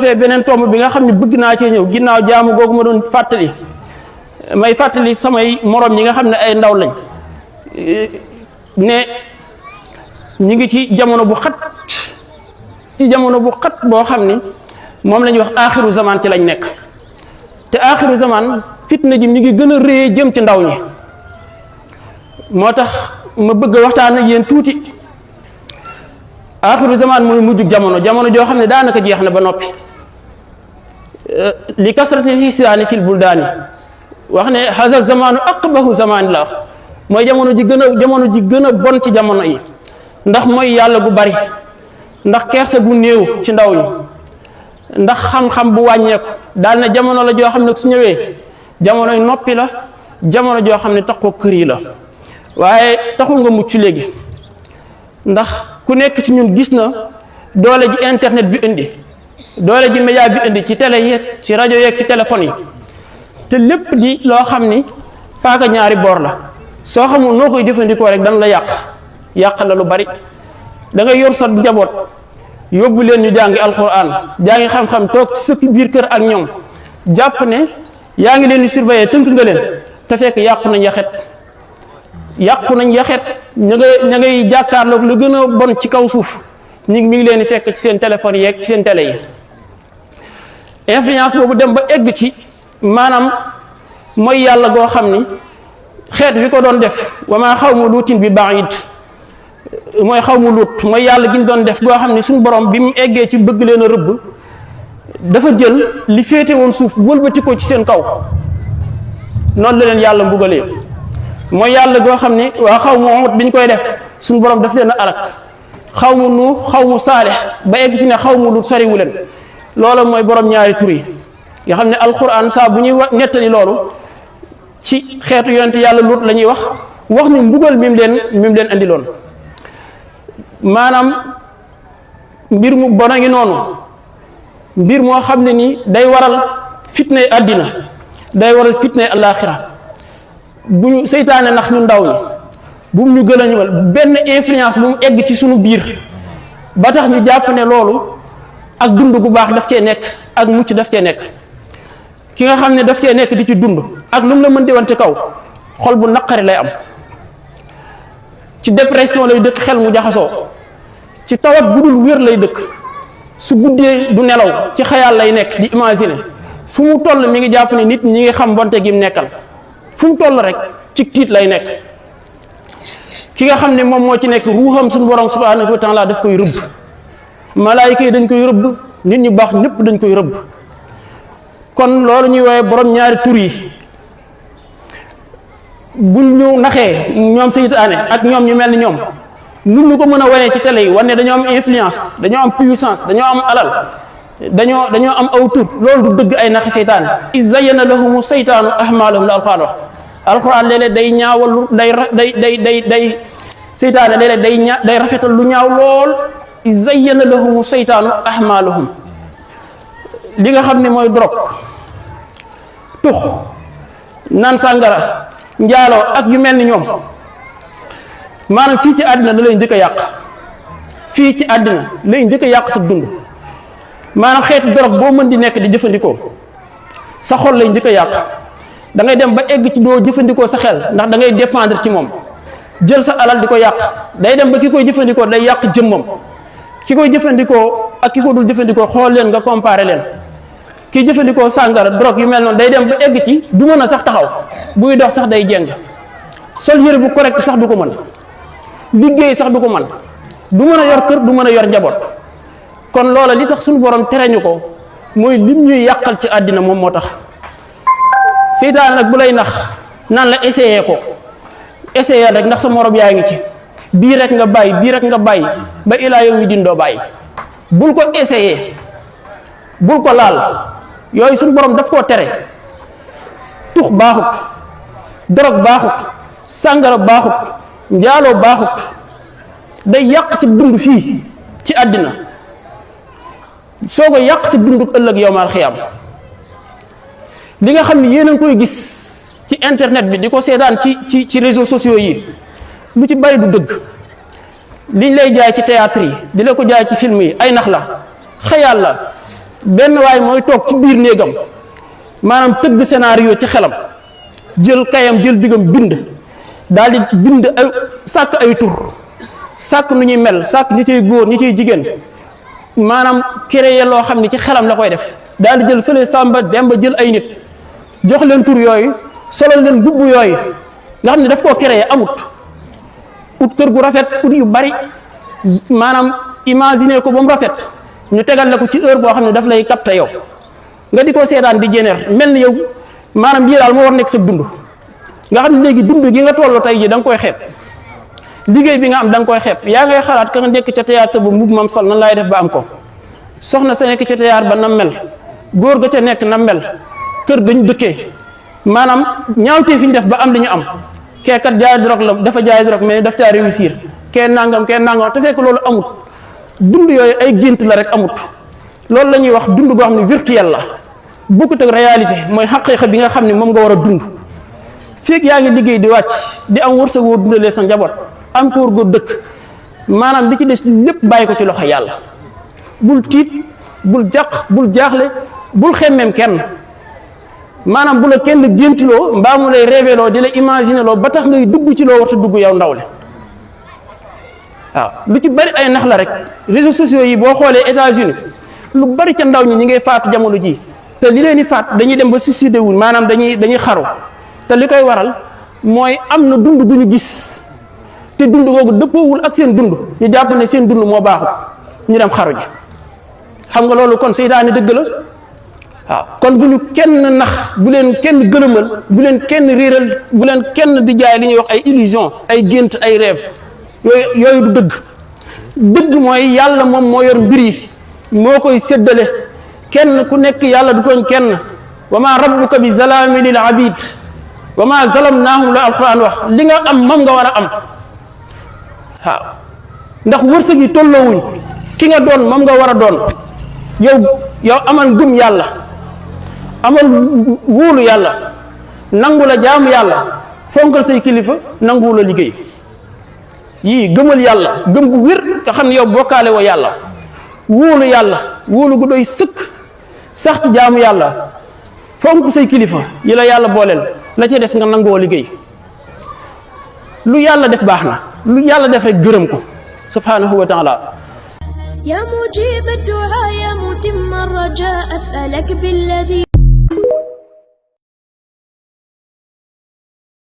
fee beneen tomb bi nga xam ne bëgg naa cee ñëw ginnaaw jaamu googu ma doon fàttali may fàttali samay morom ñi nga xam ne ay ndaw lañ ne ñi ngi ci jamono bu xat boo xam ni moom la ñuy wax aaxiru zaman ci lañ nekk te aaxiru zaman fitna ji mi ngi gën a rëy jëm ci ndaw ñi moo tax ma bëgg a waxtaan ak yéen tuuti. aaxiru zaman mooy mujjug jamono joo xam ne daanaka jeex na ba noppi li kasratil hisyaani fil buldaani wax ne haza zamanu aqbahu zamani la wax mooy jamono ji gën a bon ci jamono yi ndax mooy yàlla gu bari ndax kersa gu néew ci ndaw ñi ndax xam-xam bu wàññeeku daal na jamono la joo xam ne su ñëwee jamonoy noppi la jamono joo xam ne taxoo kër yi la waaye taxul nga mucc léegi ndax ku nekk ci ñun gis na doole ji internet bi indi doole ji média bi indi ci télé yeeg ci rajo yeeg ci téléphone yi te lépp di loo xam ni paaka ñaari boor la soo xamul noo koy jëfandikoo rek dana la yàq la lu bari da ngay yor sa njaboot yóbbu leen ñu jàngi alxuraan jàngi xam-xam toog ci sa biir kër ak ñoom jàpp ne yaa ngi leen di surveiller tënk nga leen te fekk yàqu nañ yaxet ña ngay jàkkaarloog lu gën a bon ci kaw suuf mi ngi leen di fekk ci seen téléphone yeeg ci seen télé yi influence boobu dem ba egg ci maanaam mooy yàlla goo xam ni xeet wi ko doon def wa maa xawmu luutin bi baid mooy xawmu luut mooy yàlla gi ñu doon def goo xam ni suñu borom bi mu eggee ci bëgg leen a rëbb dafa jël li féete woon suuf wëlbati ko ci seen kaw noonu la leen yàlla mbugalee mooy yàlla goo xam ni waa xaw mu Huud bi ñu koy def suñu borom daf leen a alak xaw mu Nuux xaw mu Saalix ba egg ci ne xaw mu Luut soriwu leen loolu mooy borom ñaari tur yi nga xam ne alquran saa bu ñuy nettali loolu ci xeetu yonent yàlla Luut la ñuy wax ni mbugal mi mu leen andiloon maanaam mbir mu bon a ngi noonu mbir moo xam ne nii day waral fitnay àddina day waral fitnay alaaxira bu ñu seytaane nax ñu ndaw ñi bu mu ñu gën a ñëwal benn influence bu mu egg ci sunu biir ba tax ñu jàpp ne loolu ak dund gu baax daf cee nekk ak mucc daf cee nekk ki nga xam ne daf cee nekk di ci dund ak lu mu la mën di wante kaw xol bu naqari lay am ci dépression lay dëkk xel mu jaxasoo ci tawat bu dul wér lay dëkk su guddee du nelaw ci xayaal lay nekk di imaginer fu mu toll mi ngi jàpp ne nit ñi ngi xam bonte gi mu nekkal fu mu toll rek ci tiit lay nekk ki nga xam ne moom moo ci nekk ruuxam suñu borom subhanahu wa taala daf koy rëbb malaayika yi dañ koy rëbb nit ñu baax ñëpp dañ koy rëbb kon loolu ñuy woowee borom ñaari tur yi buñ ñu naxee ñoom seytaane ak ñoom ñu mel ni ñoom lu ñu ko mën a wanee ci télé yi wane dañoo am influence dañoo am puissance dañoo am alal dañoo am aw tur loolu du dëgg ay naxi seytaane iz zayyana lahumu seytaanu ahmaalahum la alquran wax alquran léeg-léeg day ñaawal day seytaane léeg-léeg day rafetal lu ñaaw lool iz zayyana lahumu seytaanu ahmaalahum li nga xam ne mooy drogue tux naan sàngara njaaloo ak yu mel ni ñoom maanaam fii ci àddina da lay njëkk a yàq fii ci àddina lay njëkk a yàq sa dund maanaam xeeti drogue boo mën di nekk di jëfandikoo sa xol lay njëkk a yàq da ngay dem ba egg ci doo jëfandikoo sa xel ndax da ngay dépendre ci moom jël sa alal di ko yàq day dem ba ki koy jëfandikoo day yàq jëmmam ki koy jëfandikoo ak ki ko dul jëfandikoo xool leen nga comparé leen ki jëfandikoo sàngara drogue yu mel noonu day dem ba egg ci du mën a sax taxaw buy dox sax day jeng sol yëre bu correct sax du ko mën liggéey sax du ko mën du mën a yor kër du mën a yor njaboot kon loola li tax suñu borom tereñu ko mooy lim ñuy yàqal ci àddina moom moo tax seytaane nag bu lay nax naan la essayé ko essayé rek ndax sa morom yaa ngi ci bii rek nga bàyyi ba ilaa yow mi dindoo bàyyi bul ko essayé bul ko laal yooyu suñu borom daf koo tere tux baaxut drogue baaxut sàngara baaxut njaaloo baaxut day yàq sa dund fii ci àddina soo ko yàq sa dund ëllëg yowmal xiyaam li nga xam ne yéen a ngi koy gis ci internet bi di ko seetaan ci réseaux sociaux yi lu ci bari du dëgg liñ lay jaay ci théâtre yi di la ko jaay ci film yi ay nax la xayaal la benn waay mooy toog ci biir néegam maanaam tëgg scénario ci xelam jël kayam jël bigam bind daal di bind ay sàkk ay tur sàkk nu ñuy mel sàkk ñi ciy góor ñi ciy jigéen maanaam créer loo xam ne ci xelam la koy def daal di jël fële Samba Demba jël ay nit jox leen tur yooyu solal leen mbubb yooyu nga xam ne daf koo créer amut ut kër gu rafet ut yu bari maanaam imaginer ko ba mu rafet ñu tegal la ko ci heure boo xam ne daf lay capter yow nga di ko seetaan di génneer mel ni yow maanaam lii daal moo war nekk sa dund nga xam ne léegi dund gi nga toll tey ji da nga koy xeeb liggéey bi nga am da nga koy xeeb yaa ngay xalaat ka nga nekk ca théâtre ba mbubb mam sol nan laay def ba am ko soxna sa nekk ca théâtre ba nam mel góor ga ca nekk nam mel kër gañu dëkkee maanaam ñaawtee fi ñu def ba am li ñu am kee kat jaay drogue la dafa jaay drogue mais daf caa réussir kee nangam te fekk loolu amut dund yooyu ay gént la rek amut loolu la ñuy wax dund goo xam ne virtuel la bokkut ak réalité mooy xaqiiqa bi nga xam ne moom nga war a dund fekk yaa ngi liggéey di wàcc di am wërsëg woo dundalee sa njaboot am kóor gu dëkk maanaam li ci des lépp bàyyi ko ci loxo yàlla bul tiit bul jàq bul jaaxle bul xemmeem kenn maanaam bu la kenn géntiloo mbaa mu lay révéloo di la imaginer loo ba tax ngay dugg ci loo warta dugg yow ndaw le waaw lu ci bari ay nax la rek réseaux sociaux yi boo xoolee États-Unis lu bari ca ndaw ñi ngay faatu jamono ji te li leen di faat dañuy dem ba suicide wuñ maanaam dañuy xaru te li koy waral mooy am na dund bu ñu gis te dund googu dëppoowul ak seen dund ñu jàpp ne seen dund moo baaxul ñu dem xaru ji xam nga loolu kon seytaane dëgg la waaw kon bu ñu kenn nax bu leen kenn gëlëmal bu leen kenn réeral bu leen kenn di jaay li ñuy wax ay illusion ay gént ay rêve yooyu du dëgg mooy yàlla moom moo yor mbir yi moo koy séddale kenn ku nekk yàlla du tooñ kenn wa ma rabbuka bi zalaami lil abid wa ma zalamnaahum la alquran wax li nga am moom nga war a am waaw ndax wërsëg yi tolloowuñ ki nga doon moom nga war a doon yow amal gëm yàlla amal wóolu yàlla nangu la jaamu yàlla fonkal say kilifa nanguwu la liggéey yii gëmal yàlla gëm gu wér nga xam ne yow bokkaale woo yàlla wóolu yàlla wóolu gu doy sëkk sax ci jaamu yàlla fonk say kilifa yi la yàlla booleel la ca des nga nangoo liggéey lu yàlla def baax na lu yàlla def rek gërëm ko subhanahu wa taala يا مجيب الدعاء يا متم الرجاء أسألك بالذي